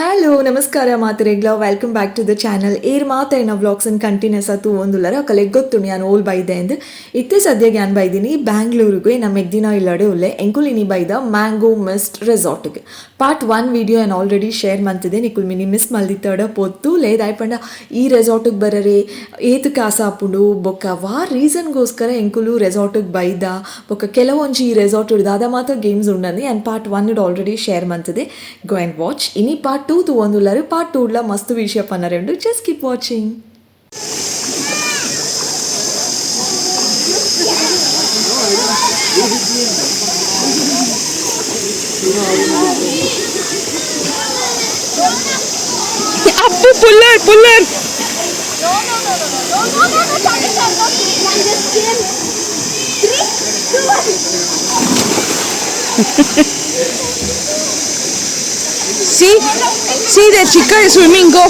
Hello ನಮಸ್ಕಾರ ಮಾತೆರೆಗ್ಲ, welcome back to the channel. ಏರ್ ಮಾತಾಯಿನ vlogs ಅನ್ನು ಕಂಟಿನ್ಯೂಸ್ ಆತು ಒಂದುಲ್ಲರ ಕಲೆ ಗೊತ್ತುಂಡು ಯಾನ್ ಓಲ್ ಬೈದೆ ಅಂದ್. ಇತ್ತೆ ಸದ್ಯಗೆ ಯಾನ್ ಬೈದಿನಿ ಬ್ಯಾಂಗ್ಳೂರಿಗೆ, ನಮ್ಮ ಎಗ್ದಿನ ಇಲ್ಲಡೆ ಉಲ್ಲೆ. ಎಂಕುಲ್ ಇನಿ ಬೈದ ಮ್ಯಾಂಗೋ ಮಿಸ್ಟ್ ರೆಸಾರ್ಟ್ಗೆ. ಪಾರ್ಟ್ 1 ವಿಡಿಯೋ ಯಾನ್ ಆಲ್ರೆಡಿ ಶೇರ್ ಮಂತಿದೆ, ನಿಕುಲ್ ಮಿನಿ ಮಿಸ್ ಮಲ್ದಿತ್ತಡ ಪೊತ್ತು ಲೇದಾಯ್ ಪಂಡ ಈ ರೆಸಾರ್ಟಿಗೆ ಬರರೆ ಏತ್ ಕಾಸ ಆಪುಂಡು ಬೊಕ್ಕ ವಾ ರೀಸನ್ಗೋಸ್ಕರ ಎಂಕುಲು ರೆಸಾರ್ಟಿಗೆ ಬೈದ ಬೊಕ್ಕ ಕೆಲವೊಂಜಿ ಈ ರೆಸಾರ್ಟ್ ದಾದ ಮಾತ ಗೇಮ್ಸ್ ಉಂಡಂದು ಯಾನ್ part 1 already share ಮಂತಿದೆ. Go and watch. ಇನಿ ಪಾರ್ಟ್ 2 ತೂವೊಂದುಲ್ಲರು. ಪಾರ್ಟ್ 2ಡ್ಲ ಮಸ್ತ್ ವಿಷಯ ಪನ್ನರೆ ಉಂಡು. Just keep watching. Appu puller puller. No, no, no, no, no, no, no, no, sorry, sir, no, one just came. 3, 2, 1. See, see the chicken is swimming, go.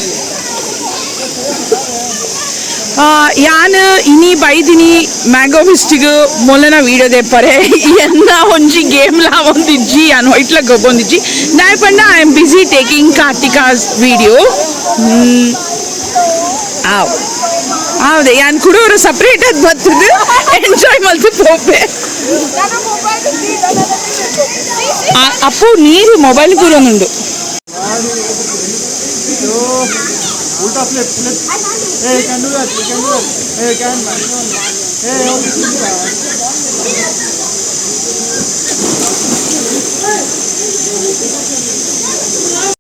ಯಾನ್ ಇನಿ ಬೈದಿನಿ mango ಮಿಸ್ಟಿಗ್ ಮೊಲನ video ದೇಪರೆ. ಎನ್ನ ಒಂಜಿ game ಲಾ ಒಂದಿಜ್ಜಿ, ಯಾನ್ ವೈಟ್ಲ ಗೊಬ್ಬೊಂದಿಜ್ಜಿ. ದಾಯೆ ಪಂಡ I am busy taking Karthika's video. ಆವ್ ಹೌದು, ಯಾನ್ ಕುಡೋರು ಸಪ್ರೇಟ್ ಅದು ಬರ್ತದೆ, ಎಂಜಾಯ್ ಮಲ್ತು ಪೋಪೆ. ಅಪ್ಪು ನೀರು mobile ಕೂರೊಂದುಂಡು. Ulta flip, flip. Hey, you can do that. You can do that. Hey, you can, man. Hey, okay.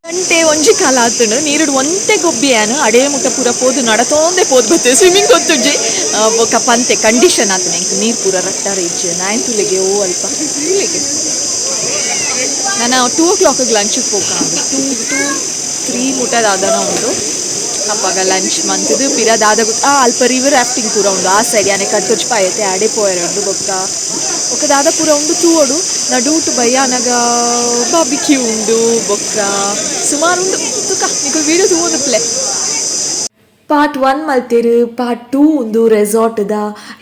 ಗಂಟೆ ಒಂಜಿ ಕಾಲ ಆತುಂಡು, ನೀರುಡು ಒಂತೆ ಗೊಬ್ಬಿಯಾನು ಅಡೇ ಮುಟ್ಟ ಪೂರ ಪೋದು ನಡತೋಂದೆ ಪೋದು ಬತ್ತೆ. ಸ್ವಿಮ್ಮಿಂಗ್ ಗೊತ್ತುಜ್ಜಿ ಬೊಕ್ಕ ಪಂತೆ ಕಂಡೀಷನ್ ಆತುಂಡು. ಎಂಕ್ ನೀರು ಪೂರ ರಟ್ಟಾರ ಇಜ್ಜಿ ನಾಯನ್ ತುಲೆಗೆ ಓ ಅಲ್ಪ ತುಲೆಗೆ. ನಾನು 2 ಓ ಕ್ಲಾಕಿಗೆ ಲಂಚಿಗೆ ಪೋಕ, 2 ಟು 3 ಮುಟ್ಟ ದಾದನ ಉಂಡು. ಅಪ್ಪಾಗ ಲಂಚ್ ಮಂತದು ಪಿರ ದಾದ ಗೊತ್ತ ಆ ಅಲ್ಪ ರಿವರ್ ರಾಫ್ಟಿಂಗ್ ಪೂರ ಉಂಡು ಆ ಸೈಡ್ ಯಾನೆ ಕಟ್ಟೊಚ್ಚು ಪಾಯತೆ ಆಡೆ ಪೋಯರೆ ಉಂಡು. ಬೊಕ್ಕ ಬೊಕ್ಕ ದಾದ ಪೂರ ಉಂಡು ತೂವೊಡು. ನಡುಟು ಬಯ್ಯಾನಗ ಬಾಬಿಕ್ಯೂ ಉಂಡು, ಬೊಕ್ಕ ಸುಮಾರು ಉಂಡು. ತುಕ ನಿಕುಲು ವೀಡಿಯೋ ತೂವೊಂದು ಪ್ಲೇ. ಪಾರ್ಟ್ 1 ಮಲ್ತೇರು, ಪಾರ್ಟ್ 2 ಉಂದು ರೆಸಾರ್ಟ್ದ.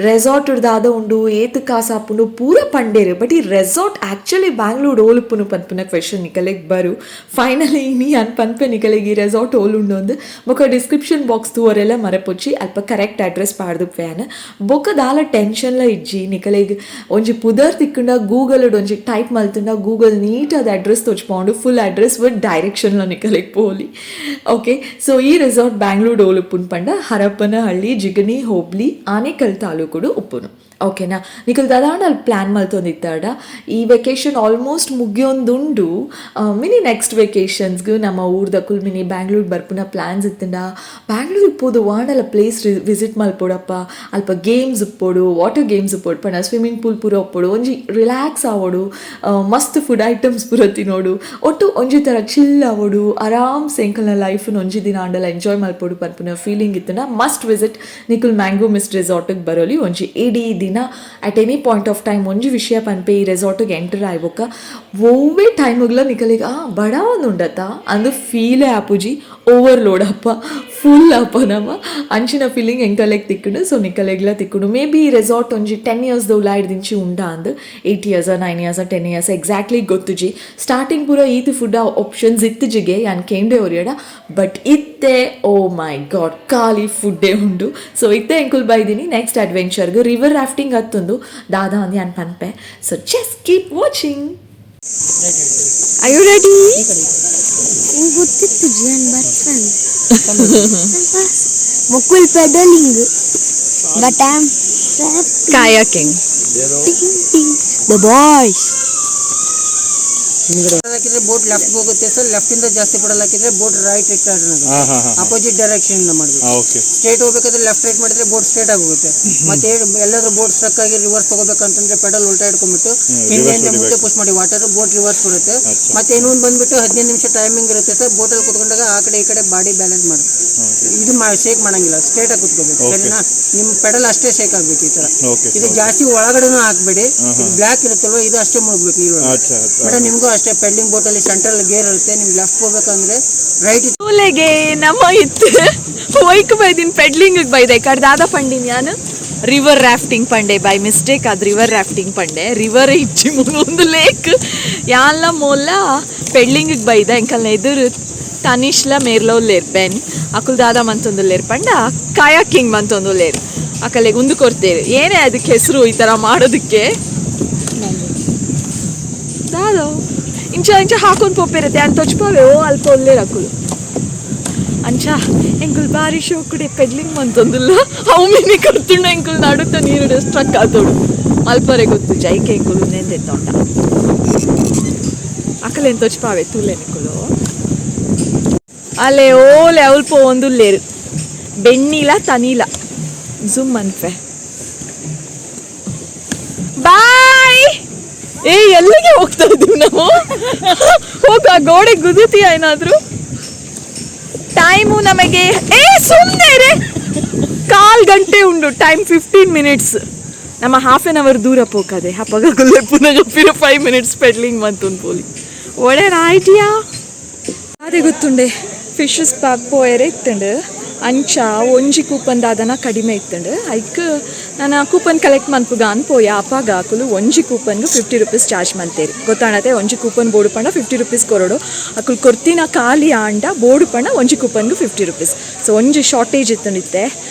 ರೆಸಾರ್ಟ್ ದಾದ ಉಂಡು, ಏತ್ ಕಾಸು ಆಪುಂಡು ಪೂರ ಪಂಡೇರು. ಬಟ್ ಈ ರೆಸಾರ್ಟ್ ಆ್ಯಕ್ಚುಲಿ ಬ್ಯಾಂಗ್ಳೂರ್ ಓಲುಪ್ಪುನು ಪನ್ಪುನ ಕ್ವೆಶನ್ ನಿಕಲೆಗ್ ಬರು. ಫೈನಲಿ ಇನಿ ಅನ್ ಪನ್ಪೆ ನಿಕಲೆಗ್ ಈ ರೆಸಾರ್ಟ್ ಓಲುಂಡು ಅಂದ್. ಬೊಕ್ಕ ಡಿಸ್ಕ್ರಿಪ್ಷನ್ ಬಾಕ್ಸ್ ತೂವರೆಲ್ಲ ಮರಪೊಚ್ಚಿ, ಅಲ್ಪ ಕರೆಕ್ಟ್ ಅಡ್ರೆಸ್ ಪಾಡ್ದು ಫ್ಯಾನ್. ಬೊಕ್ಕ ದಾಲ ಟೆನ್ಷನ್ಲ ಇಜ್ಜಿ ನಿಕಲೆಗ್. ಒಂಜಿ ಪುದರ್ ತಿಕ್ಕುಂಡ ಗೂಗಲ್ ಒಂಜಿ ಟೈಪ್ ಮಲ್ತುಂಡ ಗೂಗಲ್ ನೀಟ್ ಅದು ಅಡ್ರೆಸ್ ತೋಚ್ಪೌಂಡು, full address with ಡೈರೆಕ್ಷನ್ಲ ನಿಕಲೆಗ್ ಪೋಲಿ. ಓಕೆ, ಸೊ ಈ ರೆಸಾರ್ಟ್ ಬ್ಯಾಂಗ್ಳೂರ್ ಓಲುಪ್ಪುನು ಪಂಡ ಹರಪನಹಳ್ಳಿ, ಜಿಗಣಿ ಹೋಬ್ಳಿ, ಆನೇಕಲ್ ತಾಲೂಕುಡು ಉಪ್ಪುನು. ಓಕೆನಾ? ನಿಕುಲು ದಾದಾಂಡ ಅಲ್ಲಿ ಪ್ಲ್ಯಾನ್ ಮಲ್ತೊಂದಿತ್ತಾಡ, ಈ ವೆಕೇಶನ್ ಆಲ್ಮೋಸ್ಟ್ ಮುಗಿಯೊಂದುಂಡು. ಮಿನಿ ನೆಕ್ಸ್ಟ್ ವೆಕೇಶನ್ಸ್ಗೆ ನಮ್ಮ ಊರ್ದಕುಲು ಮಿನಿ ಬ್ಯಾಂಗ್ಳೂರ್ ಬರ್ಪುನ ಪ್ಲ್ಯಾನ್ಸ್ ಇತ್ತಂಡ, ಬ್ಯಾಂಗ್ಳೂರಿಗೆ ಪೋದು ವಾಂಡಲ ಪ್ಲೇಸ್ ವಿಸಿಟ್ ಮಲ್ಪೊಡಪ್ಪ. ಅಲ್ಪ ಗೇಮ್ಸ್ ಉಪ್ಪೊಡು, ವಾಟರ್ ಗೇಮ್ಸ್ ಉಪ್ಪೊಡು ಪಂಡ ಸ್ವಿಮ್ಮಿಂಗ್ ಪೂಲ್ ಪೂರ ಉಪ್ಪೊಡು, ಒಂಜಿ ರಿಲ್ಯಾಕ್ಸ್ ಆವೊಡು, ಮಸ್ತ್ ಫುಡ್ ಐಟಮ್ಸ್ ಪೂರ ತಿನ್ನೋಡು, ಒಟ್ಟು ಒಂಜಿ ಥರ ಚಿಲ್ ಆವೊಡು, ಆರಾಮ್ ಎಂಕಲ್ನ ಲೈಫ್ನ ಒಂಜಿ ದಿನ ಆಂಡಲ ಎಂಜಾಯ್ ಮಲ್ಪೊಡು ಪನ್ಪುನ ಫೀಲಿಂಗ್ ಇತ್ತಂಡ ಮಸ್ಟ್ ವಿಸಿಟ್. ನಿಕುಲ್ ಮ್ಯಾಂಗೋ ಮಿಸ್ಟ್ ರೆಸಾರ್ಟಿಗೆ ಬರೋಲಿ ಒಂಜಿ ಇಡೀ ದಿನ at any point of time. ಒಂಜಿ ವಿಷಯ ಪನ್ಪೆ, ಈ ರೆಸಾರ್ಟಿಗೆ ಎಂಟರ್ ಆಯ್ಬೊಕ್ಕ ಒವ್ವೇ ಟೈಮುಗ್ಲ ನಿಕಲಿಗೆ ಆ ಬಡ ಒಂದು ಉಂಡತ್ತ ಅಂದು ಫೀಲೇ ಆಪುಜಿ. ಓವರ್ಲೋಡ್ ಅಪ್ಪ, ಫುಲ್ ಅಪ್ಪ ನಮ್ಮ ಅಂಚಿನ ಫೀಲಿಂಗ್ ಎಂಕಲೆಗ್ ತಿಕ್ಕುಂಡು. ಸೊ ನಿಕಲೆಗ್ಲ ತಿಕ್ಕುಂಡು. ಮೇ ಬಿ ಈ ರೆಸಾರ್ಟ್ ಒಂಜಿ 10 ಇಯರ್ಸ್ ಉಲಾಯ್ದಿಂಚಿ ಉಂಡ ಅಂದ್, 8 years, 9 years, 10 years exactly ಗೊತ್ತುಜಿ. Starting ಪೂರ ಈತ್ ಫುಡ್ ಆಪ್ಷನ್ಸ್ ಇತ್ತುಜಿಗೆ ಯಾನ್ ಕೇಂಡೆ ಒರಿಯಡ. ಬಟ್ ಇತ್ತೆ ಓ ಮೈ ಗಾಡ್, ಖಾಲಿ ಫುಡ್ಡೇ ಉಂಡು. ಸೊ ಇತ್ತೆ ಎಂಕುಲ್ ಬೈದಿನಿ ನೆಕ್ಸ್ಟ್ ಅಡ್ವೆಂಚರ್ಗೆ, ರಿವರ್ ರಾಫ್ಟಿಂಗ್ ಹತ್ತೊಂದು. ದಾದಾ ಅಂದ್ ಯಾನ್ ಪನ್ಪೆ. So just keep watching. Are you ready? ಹಿಂಗ್ ಗೊತ್ತಿತ್ತು ಜಿಯನ್ ಬರ್ತಾನೆ. Mukul pedaling, but I am kayaking. The boys. ಹಾಕಿದ್ರೆ ಬೋಟ್ ಲೆಫ್ಟ್ ಹೋಗುತ್ತೆ ಸರ್. ಲೆಫ್ಟ್ ಇಂದ ಜಾಸ್ತಿ ಪೆಡಲ್ ಹಾಕಿದ್ರೆ boat right turn ಆಗುತ್ತೆ. ಅಪೋಸಿಟ್ ಡೈರೆಕ್ಷನ್ ಇಂದ ಮಾಡಬೇಕು. ಸ್ಟ್ರೇಟ್ ಹೋಗ್ಬೇಕಾದ್ರೆ ಲೆಫ್ಟ್ ರೈಟ್ ಮಾಡಿದ್ರೆ ಬೋಟ್ ಸ್ಟ್ರೇಟ್ ಆಗಿ ಹೋಗುತ್ತೆ. ಮತ್ತೆ ಎಲ್ಲಾದ್ರೂ ಬೋಟ್ ಸ್ಟ್ರಕ್ ಆಗಿ ರಿವರ್ಸ್ ತಗೋಬೇಕಂತಂದ್ರೆ ಪೆಡಲ್ ಉಲ್ಟಾ ಇಟ್ಕೊಂಡ್ಬಿಟ್ಟು ಹಿಂದೆಯಿಂದ ಮುಂದೆ ಪುಷ್ ಮಾಡಿ water, boat reverse ಬರುತ್ತೆ. ಮತ್ತೆ ಇನ್ನೊಂದು ಬಂದ್ಬಿಟ್ಟು 15 ನಿಮಿಷ ಟೈಮಿಂಗ್ ಇರುತ್ತೆ ಸರ್. ಬೋಟಲ್ಲಿ ಕುತ್ಕೊಂಡಾಗ ಆ ಕಡೆ ಈ ಕಡೆ ಬಾಡಿ ಬ್ಯಾಲೆನ್ಸ್ ಮಾಡು, ಇದು ಶೇಕ್ ಮಾಡಂಗಿಲ್ಲ, ಸ್ಟ್ರೇಟ್ ಆಗಿ ಕುತ್ಕೋಬೇಕು, ಸರಿನಾ? ನಿಮ್ಮ ಪೆಡಲ್ ಅಷ್ಟೇ ಶೇಕ್ ಆಗ್ಬೇಕು ಈ ತರ. ಇದು ಜಾಸ್ತಿ ಒಳಗಡೆನೂ ಹಾಕ್ಬೇಡಿ. ಇದು ಬ್ಲ್ಯಾಕ್ ಇರುತ್ತಲ್ವ, ಇದು ಅಷ್ಟೇ ಮುಳುಗ್ಬೇಕು ನೀರು. ಮೇಡಮ್, ನಿಮಗೂ ಅಷ್ಟೇ, ಪೆಡ್ಲಿಂಗ್ ಬೋಟ್ ಅಲ್ಲಿ ಸೆಂಟ್ರಲ್ ಗೇರ್ ಇರುತ್ತೆ. ನಿಮ್ಗೆ ಲೆಫ್ಟ್ ಹೋಗ್ಬೇಕಂದ್ರೆ ರೈಟ್. ತೂಲೆಗೆ ನಮ್ಮ ಇತ್ತು ಒಯ್ಕ್ ಬೈದಿನ ಪೆಡ್ಲಿಂಗ್ ಬೈದೆ ಕಡ್ದಾದ ಪಂಡಿನ ಯಾನು ರಿವರ್ ರಾಫ್ಟಿಂಗ್ ಪಂಡೆ. ಬೈ ಮಿಸ್ಟೇಕ್ ಅದು ರಿವರ್ ರಾಫ್ಟಿಂಗ್ ಪಂಡೆ, ರಿವರ್ ಇಜ್ಜಿ, ಒಂದು ಲೇಕ್. ಯಾನ್ಲ ಮೋಲ್ಲ ಪೆಡ್ಲಿಂಗ್ ಬೈದ. ಎಂಕಲ್ನ ಎದುರು ತನಿಷ್ಲ ಮೇರ್ಲ ಉಲ್ಲೇರ್ ಬೆನ್ ಅಕುಲ್ ದಾದ ಮಂತೊಂದುಲ್ಲೇರ್ ಪಂಡ ಕಾಯಾಕಿಂಗ್ ಮಂತೊಂದುಲ್ಲೇರ್. ಅಕಲೆಗ್ ಉಂದು ಕೊರ್ತೇರು. ಏನೇ ಅದಕ್ಕೆ ಹೆಸರು ಈ ತರ ಮಾಡೋದಕ್ಕೆ? ದಾದೋ ಇಂಚ ಇಂಚ ಹಾಕೊಂಡ್ ಪೋಪೆರತೆ ಅಂತ ತೊಚ್ಪಾವೆ. ಓ ಅಲ್ಪ ಉಲ್ಲೇರ್ ಅಕುಲು. ಅಂಚ ಎಂಕುಲ್ ಬಾರಿ ಶೋಕುಡೆ ಪೆಡ್ಲಿಂಗ್ ಮಂತೊಂದುಲ್ಲ. ಅವು ಮಿನಿ ಕೊರ್ತುಂಡ ಎಂಕುಲ್ ನಡುತ್ತ ನೀರುಡೆ ಸ್ಟ್ರಕ್ ಆತೋಡು. ಮಲ್ಪರೆ ಗೊತ್ತು ಜೈಕೆ ಎಂಕುಲು ನೆಂದೆತ್ತೊಂಡ ಅಕಲೆನ್ ತೊಚ್ಪಾವೆ ತೂಲೆ ನಿಕುಲು. ಅಲೆ ಓಲೆ ಅವಲ್ಪ ಒಂದುಲ್ಲೇರು ಬೆಣ್ಣಿಲ ತನಿಲ ಜುಮ್ ಅನ್ಫೆ ಬಾಯ್. ಏ ಎಲ್ಲಿಗೆ ಹೋಗ್ತಾ ಇದೀವಿ ನಾವು? ಹೋಗ ಗೋಡೆ ಗುದುತ್ತೀಯ ಏನಾದ್ರು? ಟೈಮು ನಮಗೆ ಏ ಸುಮ್ಮನೆ ರೇ ಕಾಲ್ ಗಂಟೆ ಉಂಡು ಟೈಮ್ 15 ಮಿನಿಟ್ಸ್. ನಮ್ಮ half an hour ದೂರ ಪೋಕದೆ ಅಪ್ಪಗ ಗುಲ್ಲೆ ಪುನಃ 5 ಮಿನಿಟ್ಸ್ ಪೆಡ್ಲಿಂಗ್ ಬಂತು ಪೋಲಿ. ಒಳ್ಳೆ ಐಡಿಯಾ ಅದೇ ಗೊತ್ತುಂಡೆ. ಫಿಶಸ್ ಪಾಕ್ ಪೋಯರೆ ಇತ್ತಂಡು. ಅಂಚ ಒಂಜಿ ಕೂಪನ್ ದಾದನ ಕಡಿಮೆ ಇತ್ತಂಡು. ಐಕ್ ನಾನು ಕೂಪನ್ ಕಲೆಕ್ಟ್ ಮನ್ಪುಗ ಅನ್ಪೋಯ. ಅಪ್ಪಾಗ ಅಕುಲು ಒಂಜಿ ಕೂಪನ್ಗೆ 50 ರುಪೀಸ್ ಚಾರ್ಜ್ ಮಂತೇರಿ ಗೊತ್ತಾಣತೆ. ಒಂಜಿ ಕೂಪನ್ ಬೋಡು ಪಂಡ 50 ರುಪೀಸ್ ಕೊರಡು. ಅಕುಲು ಕೊರ್ತಿನ ಖಾಲಿ ಆಂಡ ಬೋಡು ಪಂಡ ಒಂಜಿ ಕೂಪನ್ಗೆ 50 ರುಪೀಸ್. ಸೊ ಒಂಜಿ ಶಾರ್ಟೇಜ್ ಇತ್ತಂಡಿತ್ತೆ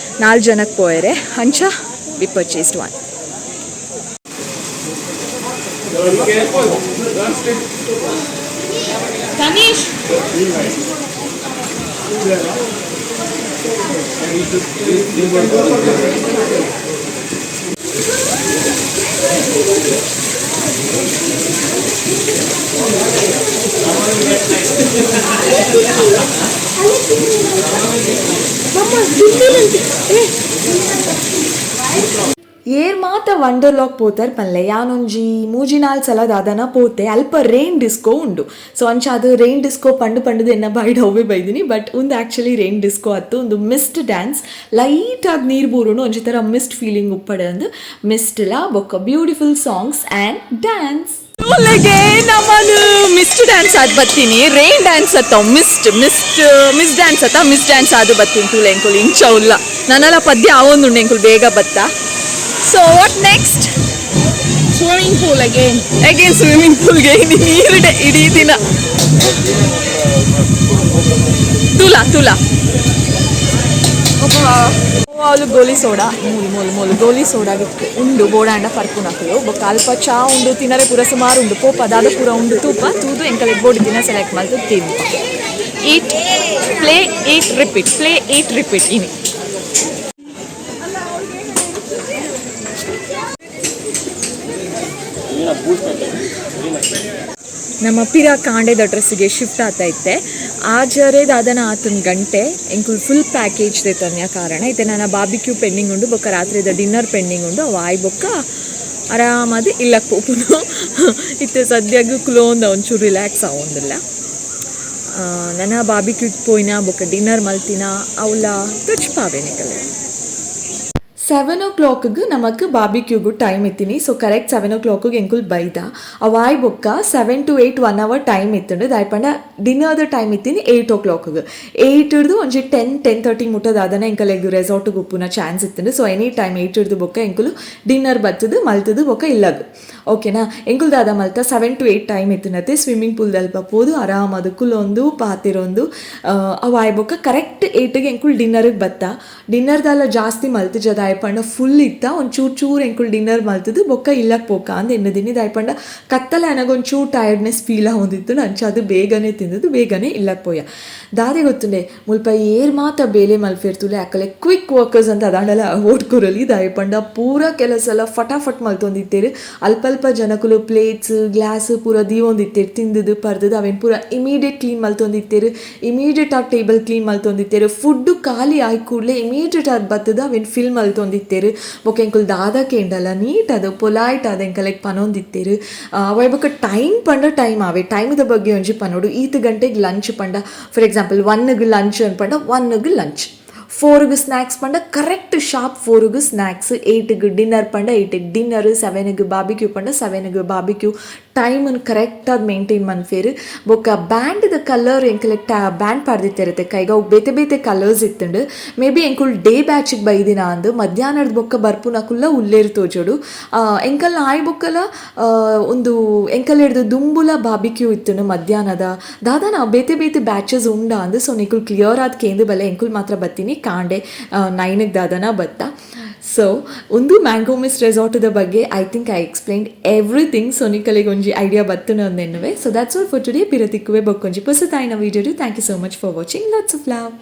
4 ಜನಕ್ಕೆ ಪೋಯರೆ. ಅಂಚ V purchased one. Tanish. ಏರ್ ಮಾತ ವಂಡರ್ ಲಾಕ್ ಪೋತರ್ ಪನ್ಲೆ. ಯಾನೊಂಜಿ ಮೂಜಿ ನಾಲ್ ಸಲ ದಾದನ ಪೋತೆ. ಅಲ್ಪ ರೈನ್ ಡಿಸ್ಕೋ ಉಂಡು. ಸೊ ಅಂಚ ಅದು ರೈನ್ ಡಿಸ್ಕೋ ಪಂಡು ಪಂಡದು ಎನ್ನ ಬಾಯ್ಡ್ ಅವೇ ಬೈದಿನಿ. ಬಟ್ ಒಂದು actually rain disco ಅತ್ತು ಒಂದು mist dance. Light ಆಗಿ ನೀರು ಬೂರುನು ಒಂಜಿ ಥರ ಮಿಸ್ಟ್ ಫೀಲಿಂಗ್ ಉಪ್ಪಡೆ ಅಂದು ಮಿಸ್ಟ್ ಲಾ ಬೊಕ್ಕ beautiful songs and dance. ನಮ್ಮನು mist dance ಆದ್ ಬತ್ತೀನಿ. ರೈನ್ ಡ್ಯಾನ್ಸ್ ಅತ್ತ mist mist mist dance ಅತ್ತ ಮಿಸ್ ಡ್ಯಾನ್ಸ್ ಅದು ಬತ್ತೀನಿ. ತೂಲೆ ಎಂಕುಲು ಇಂಚ ಉಲ್ಲ ನನ್ನೆಲ್ಲ ಪದ್ಯ ಆವೊಂದುಂಡು ಎಂಕುಲು ಬೇಗ ಬತ್ತ. So what next? Swimming pool again. Again swimming ಪೂಲ್ಗೆ ನೀರುಡೆ ಇಡೀ ದಿನ. ತುಲಾ ತುಲಾ ಅವಳು ಗೋಲಿ ಸೋಡಾ ಮೂಲು ಮೂಲು ಮೂಲು ಗೋಲಿ ಸೋಡಾ ಉಂಡು ಬೋಡಾಂಡ ಪರ್ಪುನಕುಲು. ಬೊಕ್ಕ ಅಲ್ಪ ಚಾ ಉಂಡು ತಿನ್ನರೆ ಪೂರ ಸುಮಾರು ಉಂಡು. ಪೋಪ ದಾದ ಪೂರ ಉಂಡು ತೂಪ ತೂದು ಎಂಕಲೆ ಬೋಡಿ ದಿನ ಸೆಲೆಕ್ಟ್ ಮಲ್ತು ತಿನ್ನು. Eat play eat repeat play eat repeat ಇನಿ. ನಮ್ಮ ಪಿರ ಕಾಂಡೆದ ಡ್ರೆಸ್ಸಿಗೆ ಶಿಫ್ಟ್ ಆತ ಇತ್ತೆ. ಆಜರೆ ದಾದನ ಆತನ ಗಂಟೆ ಎಂಕುಲ್ ಫುಲ್ ಪ್ಯಾಕೇಜ್ ತನ್ಯ ಕಾರಣ ಇತ್ತೆ ನನ್ನ ಬಾಬಿಕ್ಯೂ ಪೆಂಡಿಂಗ್ ಉಂಡು. ಬೊಕ್ಕ ರಾತ್ರಿದ ಡಿನ್ನರ್ ಪೆಂಡಿಂಗ್ ಉಂಡು. ಅವು ಆಯ್ ಬೊಕ್ಕ ಆರಾಮಾದ ಇಲ್ಲಕ್ಕೆ ಪೋಪುನು. ಇತ್ತೆ ಸದ್ಯಗ್ ಕುಲೋಂದ ಒಂಚೂರು ರಿಲ್ಯಾಕ್ಸ್ ಆವೊಂದಿಲ್ಲ. ನನ್ನ ಬಾಬಿಕ್ಯೂ ಪೋಯಿನ ಬೊಕ್ಕ ಡಿನ್ನರ್ ಮಲ್ತಿನ ಅವಲ ತುಚ್ಪಾವೆ ನಿಕಲೆ. 7 o'clock ನಮಕ್ ಬಾಬಿಕ್ಯೂಗು ಟೈಮ್ ಇತ್ತೀನಿ. So correct 7 o'clock ಎಂಕುಲ್ ಬೈದ. ಅವಾಯ್ ಬೊಕ್ಕ 7 to 8 1 hour time ಇತ್ತುಂಡು. ದಾಯಪಂಡ ಡಿನ್ನರ್ದ ಟೈಮ್ ಇತ್ತೀನಿ 8 o'clock. 8 ಹಿಡ್ದು ಒಂಜಿ 10 10:30 ಮುಟ್ಟದಾದನ ಎಂಕಲೆಗ್ ರೆಸಾರ್ಟ್ಗೆ ಉಪ್ಪುನ ಚಾನ್ಸ್ ಇತ್ತುಂಡು. So any time 8 ಹಿಡ್ದು ಬೊಕ್ಕ ಎಂಕುಲು ಡಿನ್ನರ್ ಬತ್ತದು ಮಲ್ತದು ಬೊಕ್ಕ ಇಲ್ಲಗ್ ಓಕೆನಾ. ಎಂಕುಲ್ ದಾದ ಮಲ್ತ 7 to 8 time ಇತ್ತಿನತೆ swimming ಪೂಲ್ದಲ್ಪ ಪೋದು ಆರಾಮದು ಕುಲೊಂದು ಪಾತಿರೊಂದು ಅವಾಯ್ ಬೊಕ್ಕ ಕರೆಕ್ಟ್ 8ಗೆ ಎಂಕುಲ್ ಡಿನ್ನರ್ಗೆ ಬತ್ತ. ಡಿನ್ನರ್ದಲ್ಲ ಜಾಸ್ತಿ ಮಲ್ತುಜ ದಾಯಪಂಡ ಫುಲ್ ಇತ್ತ. ಒಂದು ಚೂರು ಚೂರು ಎಂಕುಲ್ ಡಿನ್ನರ್ ಮಲ್ತದು ಬೊಕ್ಕ ಇಲ್ಲಕ್ಕೆ ಪೋಕ ಅಂದ್ ಎನ್ನದಿನಿ. ದಾಯಪಂಡ ಕತ್ತಲೆ ಅನಗ ಒಂಚೂರು ಟಯರ್ಡ್ನೆಸ್ ಫೀಲ್ ಆವೊಂದಿತ್ತು. ಅಂಚ ಅದು ಬೇಗನೆ ತಿಂದದು ಬೇಗನೆ ಇಲ್ಲಕ್ಕೆ ಪೋಯ. ದಾದೆ ಗೊತ್ತುಂಡೆ ಮುಲ್ಪ ಏರ್ ಮಾತ ಬೇಲೆ ಮಲ್ಫಿರ್ತುಲೆ ಅಕಲೆ ಕ್ವಿಕ್ ವರ್ಕರ್ಸ್ ಅಂತ ಅದಾಂಡಲ ಅವಾರ್ಡ್ ಕೊರಲಿ. ದಾಯಪಂಡ ಪೂರ ಕೆಲಸ ಎಲ್ಲ ಫಟಾಫಟ್ ಮಲ್ತೊಂದಿತ್ತೇರು. ಅಲ್ಪ ಅಲ್ಪ ಜನಕುಲು ಪ್ಲೇಟ್ಸ್ ಗ್ಲಾಸ್ ಪೂರ ದೀವೊಂದಿತ್ತೇರು. ತಿಂದದು ಪರ್ದದು ಅವೇನು ಪೂರ ಇಮಿಡಿಯೇಟ್ ಕ್ಲೀನ್ ಮಲ್ತೊಂದಿತ್ತೇರು. ಇಮಿಡಿಯೇಟ್ ಆಗಿ ಟೇಬಲ್ ಕ್ಲೀನ್ ಮಲ್ತೊಂದಿತ್ತೇರು. ಫುಡ್ಡು ಖಾಲಿ ಆಗಿ ಕೂಡಲೇ ಇಮಿಡಿಯೇಟ್ ಆಗಿ ಬತ್ತದ ಅವೇನು ಫಿಲ್ ಮಲ್ತೊಂದಿತ್ತೇರು. ಬೊಕ್ಕ ಎಂಕುಲು ದಾದ ಕೇಂಡಲ ನೀಟ್ ಅದು ಪೊಲೈಟ್ ಆದ ಎಂಕಲೆಗ್ ಪನೊಂದಿತ್ತೇರು. ಅವ ಬೊಕ್ಕ ಟೈಮ್ ಪಂಡ ಟೈಮ್ ಆವೆ ಟೈಮ್ದ ಬಗ್ಗೆ ಒಂಜಿ ಪನೋಡು. ಈತ್ ಗಂಟೆಗೆ ಲಂಚ್ ಪಂಡ ಫಾರ್ ಎಕ್ಸಾಂಪಲ್ 1ಗ್ ಲಂಚ್ ಅನ್ಪಂಡ 1ಗ್ ಲಂಚ್, 4ಗ್ ಸ್ನ್ಯಾಕ್ಸ್ ಪಂಡ ಕರೆಕ್ಟ್ ಶಾರ್ಪ್ 4ಗ್ ಸ್ನ್ಯಾಕ್ಸ್, 8ಗ್ ಡಿನ್ನರ್ ಪಂಡ 8ಗ್ ಡಿನ್ನರ್, 7ಗ್ ಬಾರ್ಬಿಕ್ಯೂ ಪಂಡ 7ಗ್ ಬಾರ್ಬಿಕ್ಯೂ. ಟೈಮನ್ನು ಕರೆಕ್ಟಾಗಿ ಮೇಂಟೈನ್ ಮನ್ಪೇರು. ಬೊಕ್ಕ ಬ್ಯಾಂಡ್ದ ಕಲರ್ ಎಂಕಲೆ ಬ್ಯಾಂಡ್ ಪಾಡ್ದಿತ್ತೆರತ್ತೆ ಕೈಗ, ಅವು ಬೇತೆ ಬೇತೆ ಕಲರ್ಸ್ ಇತ್ತುಂಡು. ಮೇ ಬಿ ಎಂಕುಲು ಡೇ ಬ್ಯಾಚಿಗೆ ಬೈದಿನ ಅಂದ್, ಮಧ್ಯಾಹ್ನದ ಬೊಕ್ಕ ಬರ್ಪುನಕುಲ್ಲ ಉಲ್ಲೇರು ತೋಜೋಡು. ಎಂಕಲ್ ಆಯ್ ಬೊಕ್ಕಲ ಒಂದು ಎಂಕಲ್ ಹಿಡ್ದು ದುಂಬುಲ ಬಾಬಿಕ್ಯೂ ಇತ್ತುಂಡು ಮಧ್ಯಾಹ್ನದ. ದಾದ ನಾವು ಬೇತೆ ಬೇತೆ ಬ್ಯಾಚಸ್ ಉಂಡ ಅಂದ್. ಸೊ ನಿಕುಲ್ ಕ್ಲಿಯರ್ ಆದ್ ಕೇಂದು ಬಲ್ಲೆ. ಎಂಕುಲ್ ಮಾತ್ರ ಬತ್ತೀನಿ ಕಾಂಡೆ 9ಗೆ ದಾದನ ಬತ್ತ. ಸೊ ಒಂದು ಮ್ಯಾಂಗೋ ಮಿಸ್ಟ್ ರೆಸಾರ್ಟ್ದ ಬಗ್ಗೆ I think I explained everything. So ನಿಕಲಿಗೆ ಒಂಜಿ idea ಬತ್ತುನ ಅಂದೆನ್ನುವೆ. So that's all for today. ಪಿರ ತಿಕ್ಕುವೆ ಬೊಕ್ಕೊಂಜಿ ಪೊಸತಾಯಿನ video. Thank you so much for watching. Lots of love.